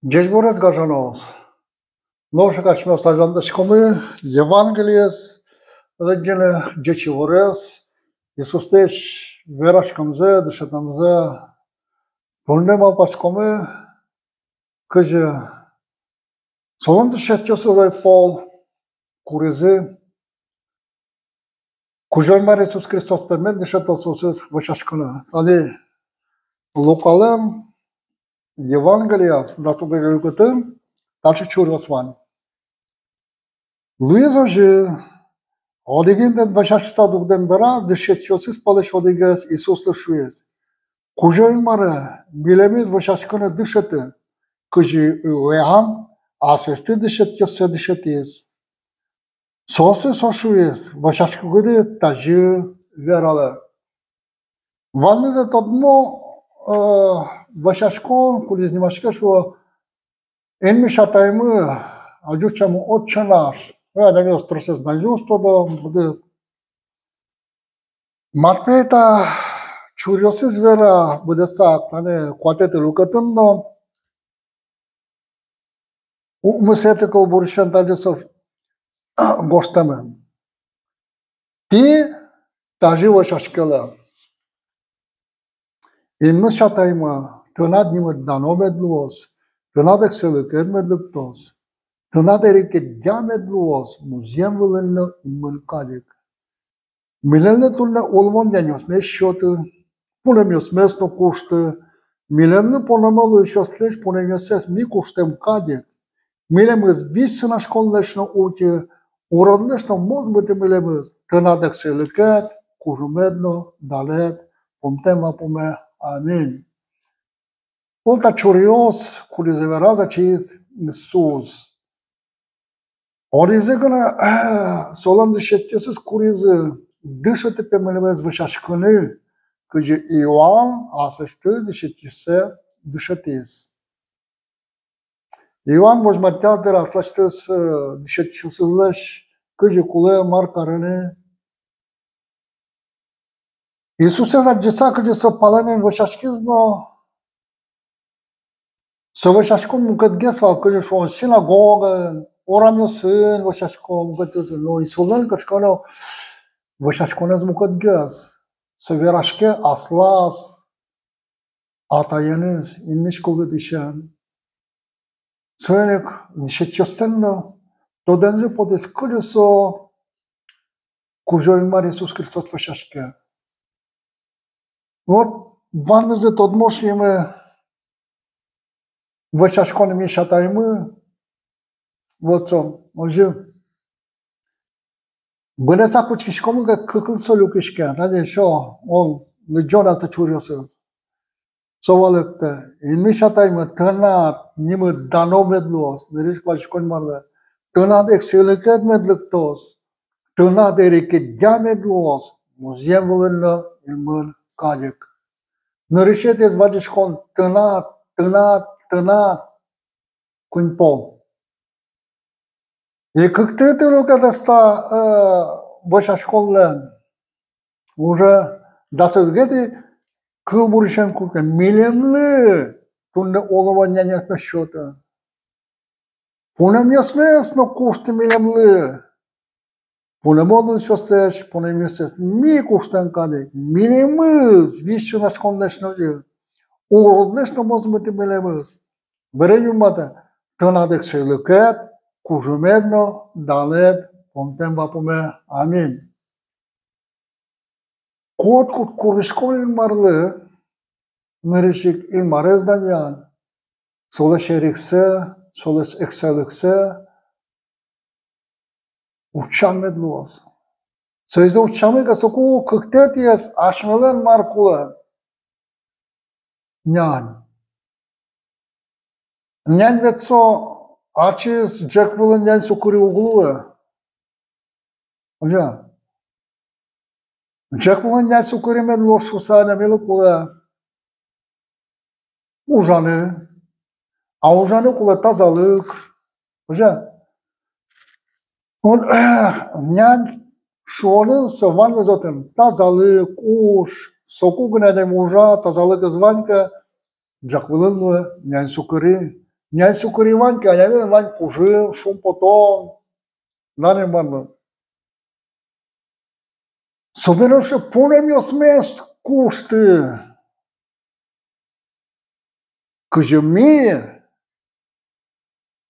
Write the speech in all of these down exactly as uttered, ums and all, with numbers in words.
Ӟечбуресь, гажаноос! Нош ик асьмеос азьланьтӥськомы Евангелиез лыдӟыны, ӟеч иворез, Иисуслэсь вераськемзэ, дышетэмзэ. Туннэ малпаськомы, кызьы солэн дышетскисьёсыз ӧй пол, куризы Кузё-Инмар Иисус Христос пе мед дышетоз соосыз вӧсяськыны. Тани Лукалэн Евангелияз дас одӥгетӥ люкетын таӵе чуръёс вань. Луиз озьы: одӥг интыын вӧсяськыса дугдэм бере, дышетскисьёсыз пӧлысь одӥгез Иисуслы шуиз: «Кузё-Инмаре, милемыз вӧсяськыны дышеты, кызьы Иоанн аслэсьтыз дышетскисьёссэ дышетӥз». Соосыз со шуиз: «Вӧсяськыкуды тазьы вералэ». Ваньмызлы тодмо, э, вӧсяськон, кудӥз нимаське шуо «Инмысь Атаймы», а ӟуч сямен «Отче наш». Ну, адямиос тросэз наизусть тодо, быдэс. Матфей та чуръёсыз вера быдэсак, тани куатетӥ люкетын но, укмысэтӥ кылбурысен тазьы со гожтэмын: «Тӥ тазьы вӧсяськелэ: Инмысь Атаймы, Тынад нимыд дано мед луоз, Тынад эксэйлыкед мед лыктоз, Тынад эрикедъя мед луоз музъем вылын но инмын кадь ик. Милемлы туннэ улымон няньёсмес сёты, пунэмъёсмес но кушты, милемлы пунэмо луисьёслэсь пунэмъёссэс ми куштэм кадь ик. Милемыз визь сынаськонлэсь но утьы, уродлэсь но мозмыты милемыз. Тынад эксэйлыкед, кужымед но данэд пумтэм вапуме. Аминь». Пол та чуръёс, кудӥзэ вераз ачиз Иисус. Одӥгзэ гинэ солэн дышетскисьёсыз куризы: «Дышеты пе милемыз вӧсяськыны, кызьы Иоанн аслэсьтыз дышетскисьёссэ дышетӥз». Иоанн возьматъяз дыр аслэсьтыз, э, дышетскисьёсызлэсь, кызьы кулэ, мар карыны. Иисусэз адӟыса, кызьы со палэнын вӧсяськиз но, со вӧсяськон мукетгес вал, кызьы шуом, синагогаын, урамъёсын вӧсяськон мукетгес, но Иисуслэн кыӵе ке но вӧсяськонэз мукетгес. Со вераське аслаз Атаеныз, инмысь кылдытӥсен. Соин ик дышетскисьёслэн но тодэмзы потӥз, кызьы со Кузё-Инмар Иисус Христос вӧсяське. Вот ваньмызлы тодмо шуимы вӧсяськон «Инмысь Атаймы». Вот со, озьы. Быдэсак учкиськомы ке, кыклы со люкиське, тани со, он, лыдӟон ата чуръёсыз. Со валэктэ: «Инмысь Атаймы, Тынад нимыд дано мед луоз», нырысь ик вазиськон марлы, «Тынад эксэйлыкед мед лыктоз, Тынад эрикедъя мед луоз музъем вылын но инмын кадь ик». Нырысетӥез вазиськон: «Тынад, Тынад, Тынад». Куинь пол. И кыктэтӥ люкетэз та, э, вӧсяськонлэн уже дас одӥгетӥ кылбурысен кутскем: «Милемлы туннэ улымон няньёсмес сёты, пунэмъёсмес но кушты милемлы. Пунэмо луисьёслэсь пунэмъёссэс ми куштэм кадь ик, милемыз визь сынаськонлэсь но утьы, уродлэсь но мозмыты милемыз». Бере юнматэ: «Тынад эксэйлыкед, кужымед но данэд пумтэм вапуме. Аминь». Котькуд куриськон Инмарлы, нырысь ик Инмарез данъян, солэсь эриксэ, солэсь эксэйлыксэ утчан мед луоз. Соизэ утчамы ке, соку кыктэтӥез асьмелэн мар кулэ? Нянь. Нянь ведь со ачиз ӝӧк вылын нянь сукыри уг луы. Озьы-а? Ӝӧк вылын нянь сукыри мед луоз шуыса, адямилы кулэ ужаны, а ужаны кулэ тазалык. Озьы-а? Вот, нянь шуонын со ваньмыз отын: тазалык, уж. Соку гинэ адями ужа, тазалыкез вань ке, ӝӧк вылын луэ нянь сукыри. Нянь сукыр ик вань ке, адямилэн вань кужым, шумпотон, дан Инмарлы. Собере со пунэмъёсмес кушты. Кызьы ми,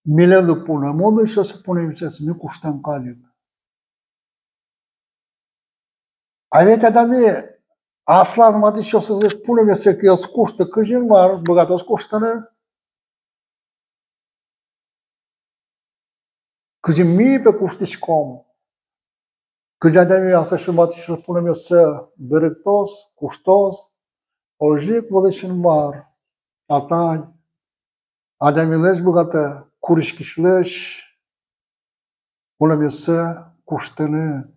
милемлы пунэм улӥсьёс пунэмъёсмес ми куштэм калык. А ведь адями аслаз матысьёсызлэсь пунэмъёссэ ке ӧз кушты, кызьы Инмар быгатоз куштыны? Кызьы ми, пе, куштӥськом, кызьы адями аслэсьтыз матысьтыз пунэмъёссэ берыктоз, куштоз, озьы ик Вылысь Инмар, Атай, адямилэсь быгатэ куриськисьлэсь пунэмъёссэ куштыны.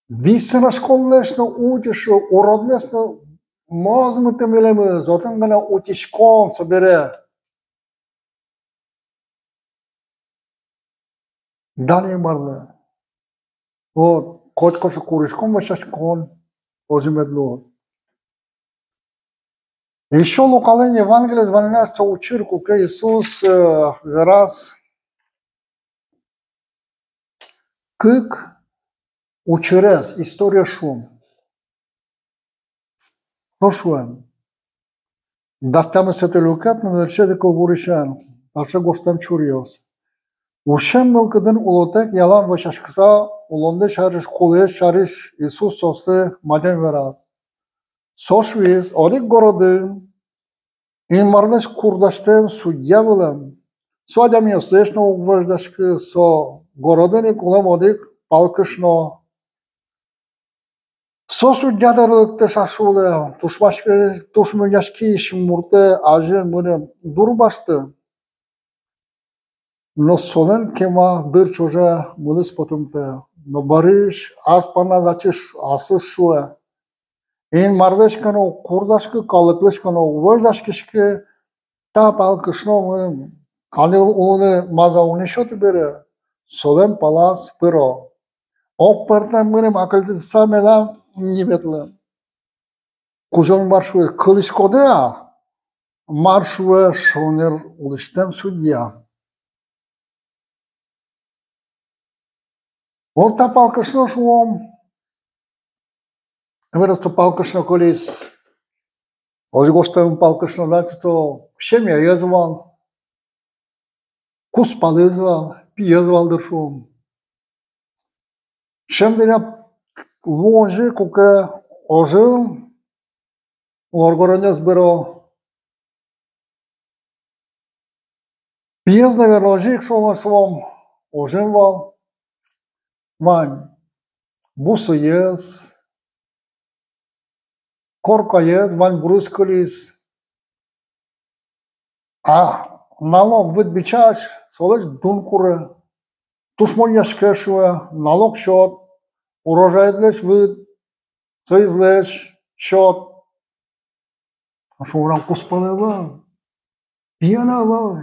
Висьсэнаськонлэсь но утиське, уродлэсь но мозмыты милемыз, отын гинэ утиськон собере. Дан Инмарлы. Вот, котькыӵе куриськон, вӧсяськон озьы мед луоз. Ещё Лукалэн Евангелиез вань на со учыр, куке Иисус, э, вераз кык учырез, история шуом. Со шуэ, дас тямысэтӥ люкетын, нырысетӥ кылбурысен, таӵе гожтэм чуръёс. Усем мылкыдын улытэк ялан вӧсяськыса, улонды сярысь, кулэез сярысь Иисус соослы мадем вераз. Со шуиз: одӥг городын Инмарлэсь курдасьтэм судья вылэм. Со адямиослэсь но уг вӧждаськы, со городын ик улэм одӥг палкышно. Со судья доры лыктыса шуэ: тушмаськи-, тушмонъяськись муртэ азьын мыным дурбашты. Но солэн кема дыр ӵоже мылыз потымтэ. Но бӧрысь ас понназ ачиз аслыз шуэ: Инмарлэсь ке но уг курдаськы, калыклэсь ке но уг вӧждаськиськы, та палкышно мыным каллен улыны маза уг ни сёты бере, солэн палаз пыро. Ог пӧртэм мыным акыльтыса медам ни ветлы. Кузё-Инмар шуэ: кылӥськоды-а, мар шуэ шонер улӥсьтэм судья? Вот та палкышно шуом. Эмерес та палкышно кылиз. Озьы гожтэмын: палкышно, значит, со семьяез вал, кузпалыз вал, пиез вал, дыр, шуом. Ӵем дыръя луоз озьы, куке озьы воргоронъёс быро. Пиез, наверно, озьы ик со вал, со вал, озьы вал. Вань бусыез, коркаез, ваньбурыз кылиз. А налог выт бичась солэсь дун куре. Тушмонъяське, шуэ, налог сёт, урожайдлэсь выт, соизлэсь сёт. А шуом, кузпал ӧвӧл, пиен ӧвӧл.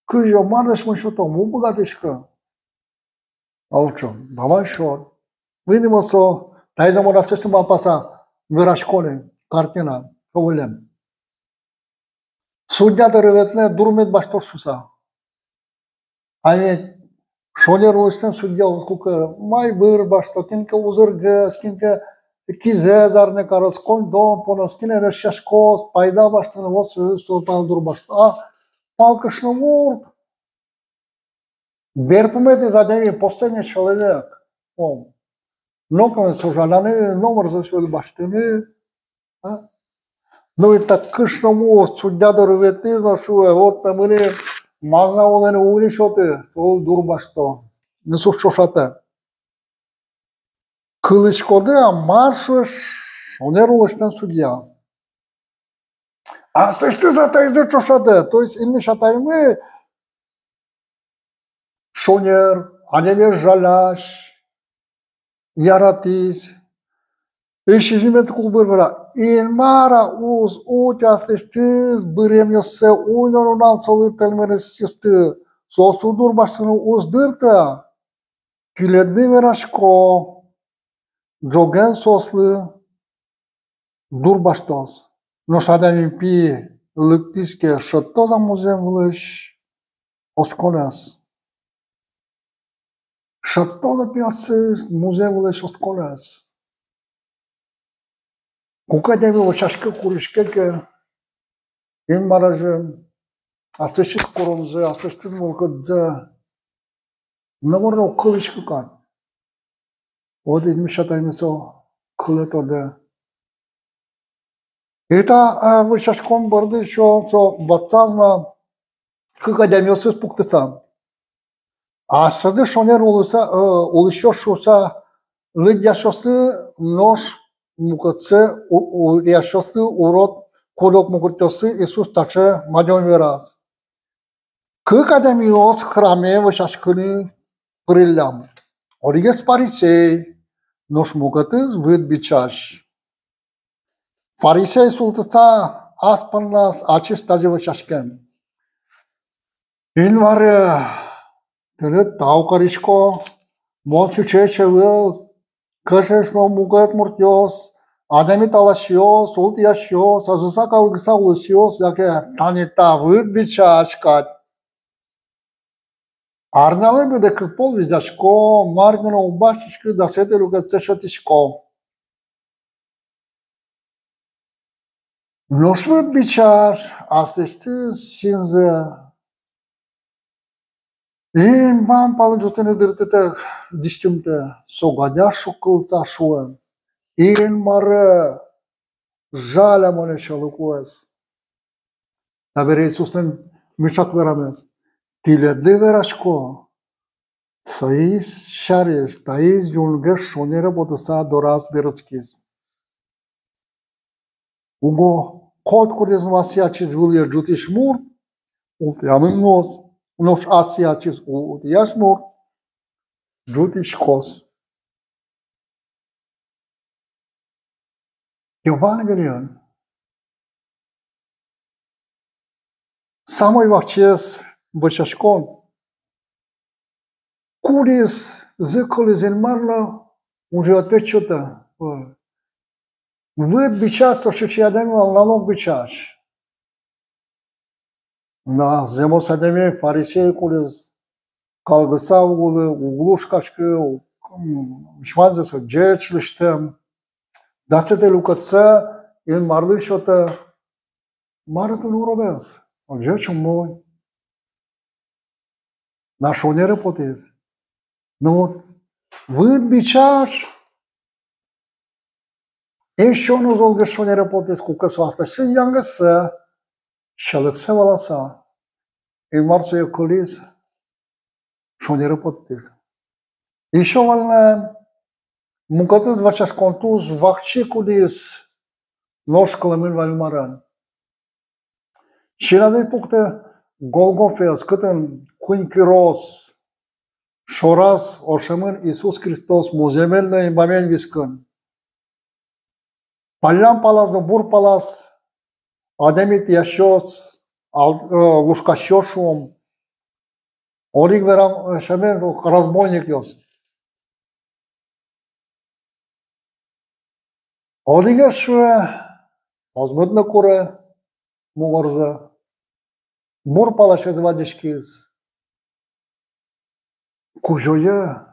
Кызьы, мар лэсь мон сётом, уг быгатӥськы. А учо, давай сёт. Видимо, со таизэ мон аслэсьтым малпаса верасько ни, картина, со вылэм. Судья доры ветлэ, дур мед басьтоз шуыса. А ведь шонер улӥсьтэм судья, куке майбыр басьто, кин ке узыргес, кин ке кизэс зарни кароз, коньдон поноз, кинэн эшъяськоз, пайда басьтоно, вот со, со пал дур басьто. А палкышно мурт, берпуметӥез адями, последний человек. О. Нокинлы со жаляны, номыр со сётэ басьтыны. А? Ну и та кышномурт судья доры ветлӥз но шуэ: вот, пе, мыным маза улыны уг ни сёты, солы дур басьто. Иисус ӵошатэ. Кылӥськоды-а, мар шуэ шонер улӥсьтэм судья? Аслэсьтыз атаезлы ӵошатэ, то есть Инмар Атаймы шонер, адямиез жалясь, яратӥсь. И сизьыметӥ кылбур вера: Инмар-а уз утьы аслэсьтыз быръемъёссэ, уйнон нунал солы тэльмыремъёсты, соос уз дур басьтыны уз дырты-а? Тӥледлы верасько, ӝоген соослы дур басьтоз. Нош Адями Пи лыктӥз ке, шедьтоз-а музъем вылысь осконэз? Шедьтоз-а пиосыз музъем вылысь осконэз? Куке адями вӧсяське, куриське ке Инмар азьын, аслэсьтыз куронзэ, аслэсьтыз мылкыдзэ номыр но уг кылӥськы кадь. Вот изьмысь атайме со кылэ, тодэ. И та, а, вӧсяськон борды ещё со ватсаз на кык адямиосыз пуктыса. Асьсэды шонер улыса, э, улӥсьёс шуыса лыдъясьёслы, нош мукетсэ у-, улӥясьёслы, урод, куд-ог мукетъёслы Иисус таӵе мадён вераз: кык адямиос храме вӧсяськыны пыриллям. Одӥгез фарисей, нош мукетыз выт бичась. Фарисей султыса ас понназ ачиз тазьы вӧсяське: Инмаре, тыныд тау карисько, мон сыӵеесь ӧвӧл, кышкасько мукет муртъёс, адями таласьёс, султӥясьёс, азыса-калгыса улӥсьёс, яке тани та выт бичась кадь. Арнялы быдэ кык пол визьясько, мар гинэ уг басьтӥськы, дасэтӥ люкетсэ сётӥсько. Нош выт бичась аслэсьтыз синзэ инбам палын ӝутыны дыртытэк дӥсьтымтэ, со гадяз шуккылыса шуэ: Инмаре, жаля монэ, сьӧлыкоез. Табере Иисуслэн меӵак верамез: тӥледлы верасько, соиз сярысь таиз юнгес шонере потыса дораз берытскиз. Уго котькудӥз но ассэ ачиз вылӥе ӝутӥсь мурт ултӥямын луоз, нош ассэ ачиз ултӥясь мурт ӝутӥськоз. Евангелиын самой вакчиез вӧсяськон. Кудӥзлы кылӥз Инмар но уже ответ сётэ. Выт бичась со сыӵе адями вал, налог бичась. Но зэмос адями, фарисей, кудӥз калгыса уг улы, уг лушкаськы, уг, м, ваньзэ со ӟеч лэсьтэм. Дасэтӥ люкетсэ Инмарлы сётэ. Мар тон, уродоез? Ӟеч умой. Но шонере потӥз. Но вот выт бичась эшшо но золгес шонере потӥз, куке со аслэсьтыз янгыссэ, сьӧлыксэ валаса, Инмар сое кылӥз, шонере поттӥз. Эшшо вань на мукетыз вӧсяськон туж вакчи, кудӥз нош кылэмын вал Инмарен. Синады пуктэ Голгофаез, кытын куинь кирос шораз ошемын Иисус Христос музъемен но инбамен вискын. Паллян палаз но бур палаз адями тӥясьёс, ал-, э, лушкасьёс, шуом. Одӥг верам, э, сямен, разбойникъёс. Одӥгез, шуэ, ӧз мыд но куре мугорзэ. Бур паласез вазиськиз. Кузёе,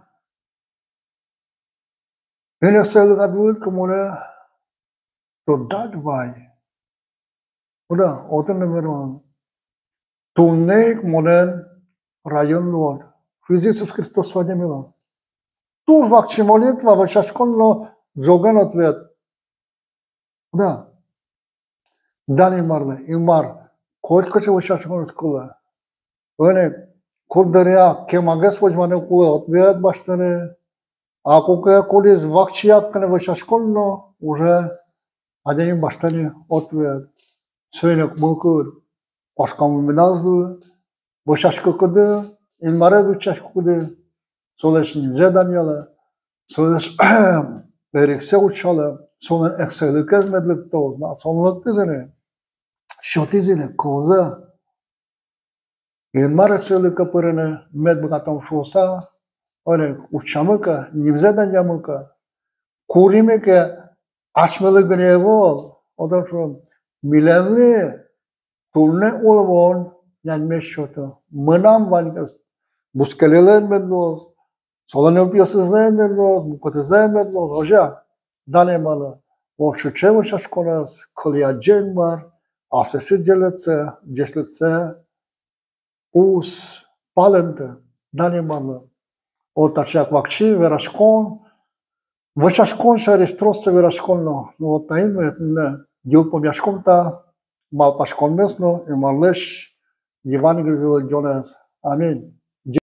эн эксэйлыкад вуид ке монэ, тодад вай. Куда? Отын номер вань. Туннэ ик монэн раён луод. Иисус Христос со адямилы. Туж вакчи молитва, вӧсяськон но ӝоген ответ. Да. Дан Инмарлы, Инмар, котькыӵе вӧсяськонэз кулэ. Ӧнэ, куддыръя кемагес возьманы кулэ ответ басьтыны. А куке кудӥз вакчияк гинэ вӧсяськон но, уже адями басьтэ ни ответ. Соин ик мылкыд куашкамы медаз луы, вӧсяськыкуды, Инмарез утчаськыкуды, солэсь нимзэ данъялэ, солэсь эриксэ утчалэ, солэн эксэйлыкез мед лыктоз на, солэн лыктӥз ини, сётӥз ини кылзэ. Инмар эксэйлыке пырыны мед быгатом шуыса, али утчамы ке, нимзэ данъямы ке, куримы ке, асьмелы гинэ ӧвӧл, отын шуом, милемлы туннэ улымон няньмес сётэ. Мынам ваньгес бускелелэн мед луоз, солэн нылпиосызлэн мед луоз, мукетызлэн мед луоз, озьы-а? Дан Инмарлы, вот сыӵе вӧсяськонэз кылӥ Адӟем Инмар, асьсэ ӟечлыксэ, ӟечлыксэ уз палэнтэ, дан Инмарлы. Вот таӵе ик вакчи вераськон, вӧсяськон сярысь тросэз вераськон но. Ну вот таин ми туннэ йылпумъяськом та малпаськонмес но Инмарлэсь Евангелизэ лыдъёнэз. Аминь.